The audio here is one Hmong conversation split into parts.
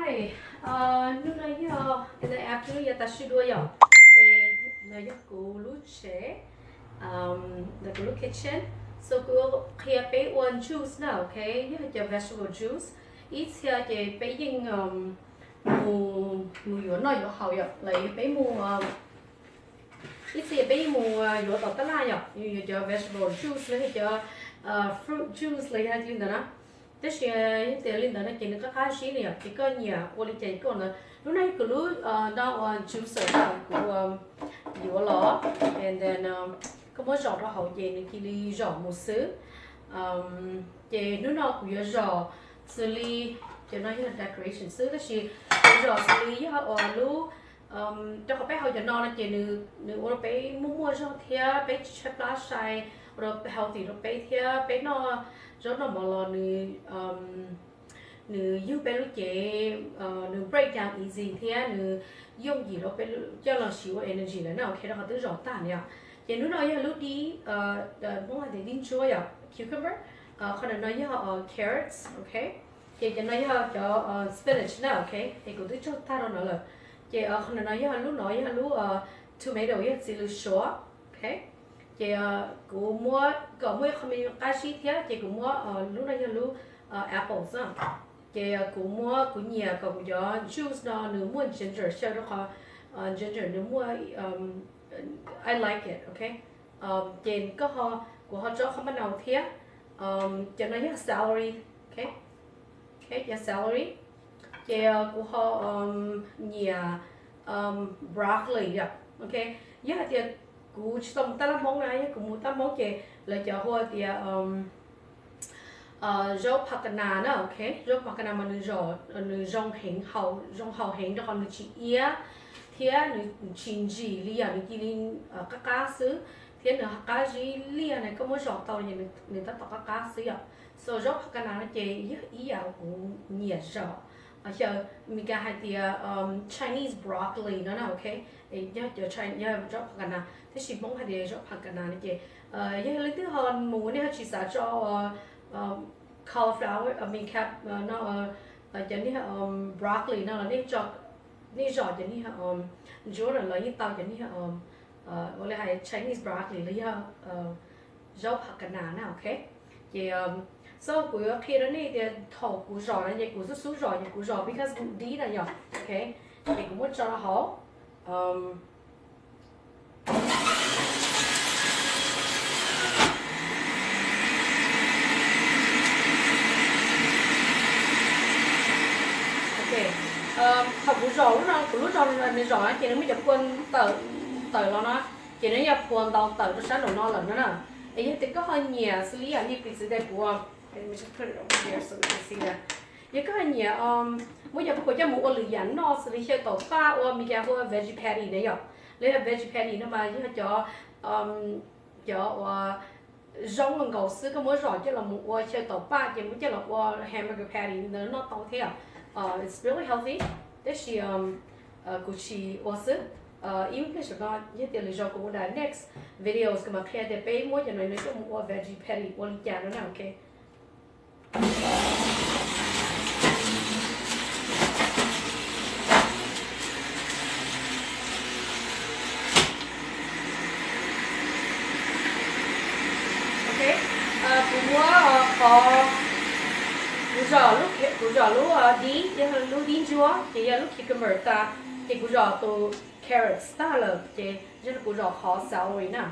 Hnub no yog in the afternoon, yog tav su dua yom. Es no yog kuv lub tsev, no kuv lub kitchen. So kuv qhia peb ua juice na, ok, yog cov vegetable juice. Ib txhia ces peb yeej mus, mus yuav noj yuav haus yom, los yog peb mus, ib txhia peb yeej mus yuav tom tab laj yom, yuav cov vegetable juice los yog cov fruit juice los yog li ntawd na. Tab sis yog tias li ntawd no ces nws qab qab zib li yom, ces koj nyiam ua li cas koj ua ntawd. Lub no yog kuv lub no ua juicer na, kuv yuav los, and then koj muab zom rau hauv ces nws cia li zom mus xwb. Ces hnub no kuv yuav zom xws li, cov no yog decoration xwb, tab sis kuv zom xws li yog ua lub, rau qhov peb haus cov no no ces nws ua rau peb muaj muaj zog thiab peb tsis tshaib plab sai, ua rau healthy rau peb thiab peb noj zaub noj mov los nws, nws yug peb lub cev, nws break down easy thiab nws yooj yim rau peb coj los siv ua energy lawm na, ok, rau qhov twb zom tag li yom. Ces hnub no yog lub dib, Hmoob hais tias dib ntsuab yom, cucumber, qhov ntawm no yog carrots, ok, ces cov no yog cov spinach na, ok, es kuv twb tsaug tag rau no lawm. Ces qhov ntawm no yog lub, no yog lub tomato, yog txiv lws suav, ok. Ces kuv muab kom muaj ib qho me qab zib thiab ces kuv muab, lub no yog lub apples na. Ces kuv muab, kuv nyiam kom kuv cov juice no nws muaj ginger xyaw rau qhov ginger nws muaj, I like it, ok. Ces koj ho, kuv ho tso qhov maj nau thiab. Cov no yog celery, ok, cov celery. Ces kuv ho nyiam broccoli yom, ok. Yog hais tias kuv tsis tau mus tab laj Hmoob na, yog kuv mus tab Hmoob ces lawv cov hu tias zaub phas kas nas na, ok. Zaub phas kas nas mas nws zom, nws zoo heev, zoo haus heev rau qhov nws tsis iab thiab nws tsis ntsim li yom, nws cia li qab qab xwb thiab nws qab zib liaj na, koj muab zom tau nws tab tom qab qab xwb yom. So zaub phas kas nas no ces yog ib yam kuv nyiam zom. Xyaw, Meskas hais tias Chinese broccoli no na, ok. Yog cov, yog zaub phas kas nas, tab sis Hmoob hais tias zaub phas kas nas no ces yog leej twg ho mus nej ho tsis xav tso cauliflower, Meskas no, cov niag broccoli no los nej zom cov niag ntsuab no los yeej tau, cov niag ua li hais Chinese broccoli los yog zaub phas kas nas na, ok. Ces so kuv yuav qhia rau nej tias thaum kuv zom no ces kuv xub xub zom, ces kuv zom because dib na yom, ok. Ces kuv muab tso rau hauv. Ok, thaum kuv zom lub no, kuv lub zog no nws zom no ces nws muaj cov phua tawm, tawm los no, ces nws yog phua ntau tawm rau sab nraum no lawm no na. Es yog tias koj ho nyiam xws li yam li piv txwv tias kuv, yog koj ho nyiam muab cov phua coj mus ua lwm yam noj xws li xyaw taum paj, ua Meskas hu ua veggie patty na yom, los yog veggie patty no mas yog cov, cov uas zoo nkaus xwb, koj muab zom coj los mus ua xyaw taum paj ces muab coj los ua hamburger patty ntawd noj tau thiab. It's really healthy, tab sis kuv tsis ua xwb. Ib pliag saum no yog tias lwm zaus kuv ua daim next videos kuv mam qhia tias peb muab cov no coj mus ua veggie patty ua li cas no na, ok. Ok, kuv muab qhov, kuv zom lub, kuv zom lub dib, yog lub dib ntsuab ces yog lub cucumber tas, ces kuv zom tus carrots tag lawm ces yog kuv zom qhov celery na.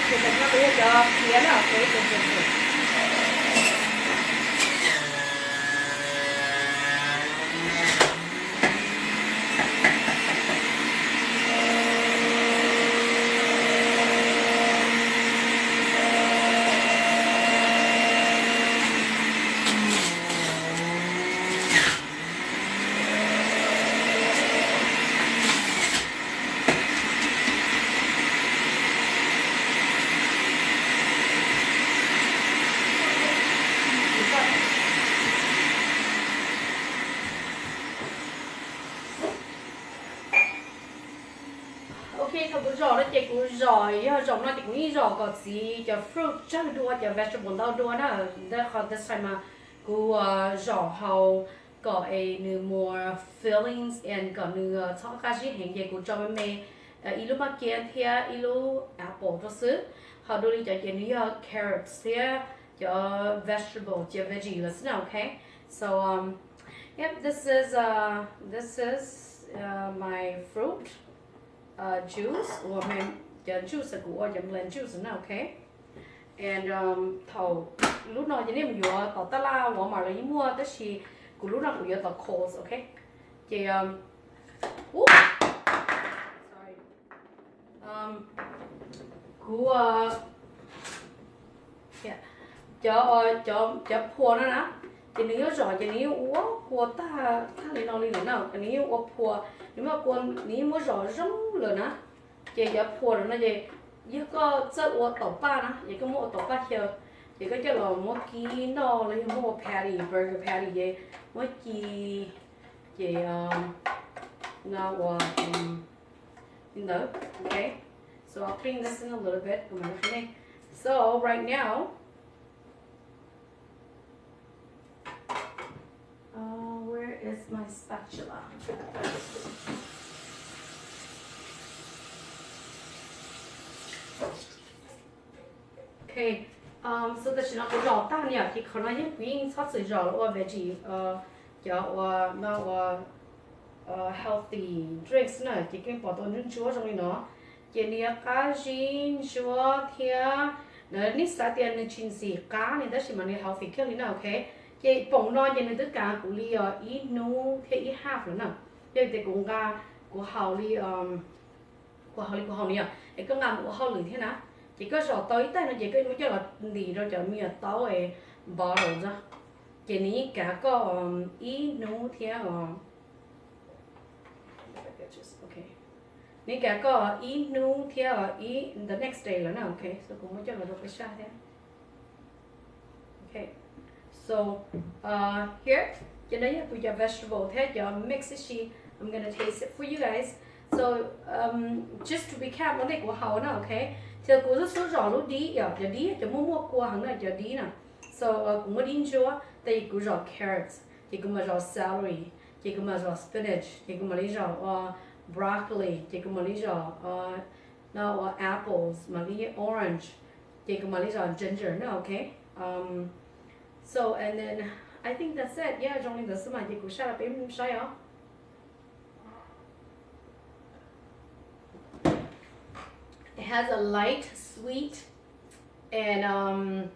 Ces tam no kuv yog cov qhiav na, ok, ces ces ces Ok, thaum kuv zom no ces kuv zom, yog zaum no ces kuv yeej zom kom txiv cov fruit tsawg dua, cov vegetable ntau dua na. Ntawd qhov this time mas kuv zom hau kom es nws more fillings and kom nws txhob qab zib heev ces kuv tso me me ib lub maj kiab thiab ib lub apple rau xwb. Ho dua li cov ces nws yog carrots thiab cov vegetable, cov veggie lawm xwb na, ok. So, um, yep, this is, uh, this is, uh, my fruit, uh, juice, uas cov juice kuv ua cov blend juice na, ok. And, um, thaum lub no ces nej mus yuav tom taj laj Walmart los yeej muaj, tab sis kuv lub no kuv yuav tom Coles, ok. Ces, um, uh, sorry. Um, kuv, uh, cov, cov, cov phua no na, ces nws yuav zom ces nws yuav ua phua tag, tag li no li lawm na, ces nws yuav ua phua, nws muab ua, nws yeej muab zom zoo lawm na. Ces cov phua no ces yog koj txawj ua taum paj na, ces koj muab ua taum paj xyaw, ces koj coj los muab kib noj los yog muab ua patty, burger patty ces muab ci, ces no ua li ntawd, ok. So I'll clean this in a little bit. So right now, uh, where is my spatula? Ok, so tam sim no kuv zom tag li os, ces qhov no yeej kuv yeej txhob txwm zom los ua veggie, cov ua no ua healthy drinks na, ces koj pom tau ntsuab ntsuab zoo li no, ces nws yuav qab zib ntsuab thiab, nws, nej xav tias nws tsis ntxim qab li tab sis mas nws healthy kawg li na, ok. Ces poom no ces nws twb kav kuv li os ib hnub thiab ib half lawm na. Yog tias kuv nqa, kuv haus li, kuv haus li kuv haus no yom, es koj nqa mus ua hauj lwm thiab na, ces koj zom tau ib tais no ces koj muab coj los ntim rau cov me nyuam taub es bottle na, ces nws yeej kav koj ib hnub thiab os. Nws kav koj ib hnub thiab ib, the next day lawm na, ok. So kuv muab coj los rau peb saj thiab. Ok, so, uh, here, ces no yog kuv cov vegetable thiab cov mix ib si. I'm gonna taste it for you guys. So, um, just to recap no tej kuv haus na, ok. Ces kuv xub xub zom lub dib yom, cov dib cov muaj muaj kua heev na, cov dib na. So, uh, kuv muaj dib ntsuab, tab sis kuv zom carrots, ces kuv mam zom celery, ces kuv mam zom spinach, ces kuv mam li zom, uh, broccoli, ces kuv mam li zom, uh, no, uh, apples, mam li orange, ces kuv mam li zom ginger na, ok. Um, so, and then I think that's it. Yeah, zoo li ntawd xwb mas, ces kuv saj rau peb saib os. It has a light, sweet, and, um,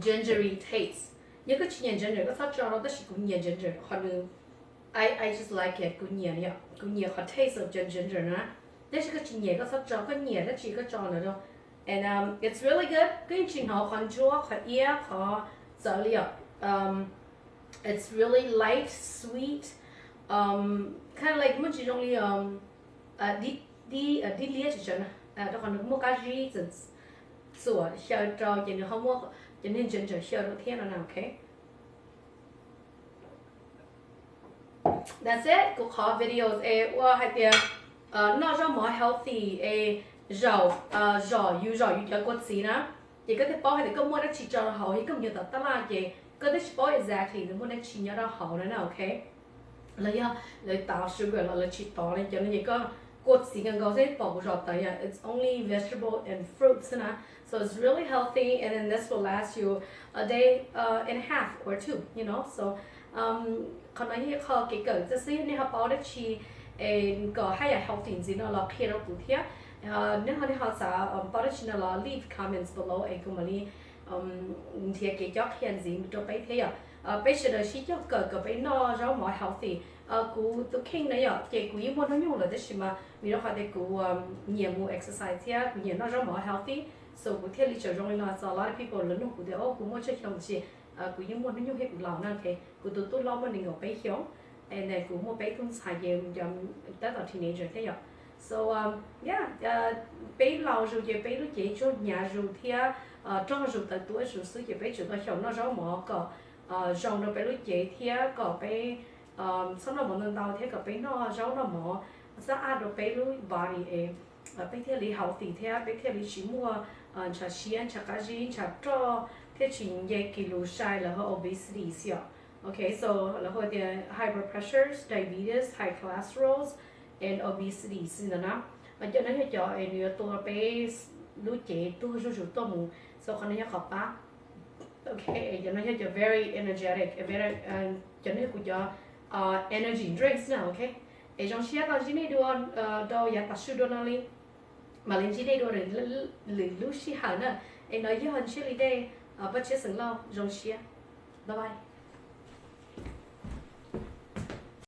gingery taste. Yog koj tsis nyiam ginger koj txhob tso rau, tab sis kuv nyiam ginger qhov nws, I, I just like it, kuv nyiam, kuv nyiam qhov taste of ginger na. Tab sis koj tsis nyiam koj txhob tso, koj nyiam tab sis koj tso ntawd rau. And, um, it's really good. Koj yeej tsis hnov qhov ntsuab, qhov iab, qhov txawv li os. Um, it's really light, sweet, um, kind of like, muaj tsis zoo li, um, dib, dib, dib liab tsis tseem na, rau qhov nws muaj qab zib txawm txuam xyaw rau ces nws ho muaj cov niag ginger xyaw rau thiab no na, ok. That's it, kuv qhov videos es ua hais tias, uh, noj zaub mov healthy es zaum, uh, zom yus, zom yus cov kua txiv na, ces koj thiaj paub hais tias koj muaj dab tsi tso rau hauv, yog koj mus yuav tom taj laj ces koj twb tsis paub exactly nws muaj dab tsi nyob rau hauv na, ok. Los yog lawv tov sugar los lawv tsis tov li, cov no ces koj kua txiv kawg nkaus xwb, pom kuv zom tawm yom, it's only vegetable and fruits xwb na. So it's really healthy, and then this will last you a day, uh, and a half or two, you know. So, um, qhov no yog qhov kev kawm txog xwb, nej ho paub dab tsi es kom haj yam healthy ntxiv no los qhia rau kuv thiab. Nej ho nej ho xav pom dab tsi no los leave comments below es kuv mam li nrhiav kev cob qhia ntxiv rau peb thiab yom. Peb sawv daws sib cog kawm kom peb noj zaub mov healthy. Kuv tus kheej na yom, ces kuv yeej muaj hnub nyoog lawm tab sis mas vim rau qhov tias kuv nyiam mus exercise thiab kuv nyiam noj zaub mov healthy, so kuv thiaj li tseem zoo li no. So a lot of people lawv nug kuv tias, o, kuv muaj tsawg xyoo tab sis kuv yeej muaj hnub nyoog thiab kuv laus na, ok. Kuv tus tub hlob muaj nees nkaum peb xyoo, and then kuv muaj peb tug ntxhais ces tab tom teenager thiab yom. So yeah, peb laus zus ces peb lub cev tsuag hnyav zus thiab rog zus tawv tuab zus xwb ces peb tsum tau xyaum noj zaub mov kom zoo rau peb lub cev thiab kom peb txhob noj mov ntau ntau thiab kom peb noj zaub noj mov xab aj rau peb lub body es peb thiaj li healthy thiab peb thiaj li tsis muaj ntshav siab, ntshav qab zib, ntshav roj, thiab tsis nce kis lus sai lawv hu obesity xwb yom. Ok, so lawv hu tias high blood pressures, diabetes, high cholesterols and obesity xwb ntawd na. Cov no yog cov es nws yuav tua peb lub cev tuag zuj zus tuaj mus, so qhov no yog qhov pab. Ok, cov no yog cov very energetic, cov no yog kuv cov energy drinks na, ok. Es zoo siab tau ntsib nej dua rau yav tas su dua no li, mam li ntsib nej dua lwm lub sij hawm na. Es no yog Ntshiab Lis Dej, Paj Tshiab xeem Lauj, zoo siab, bye bye.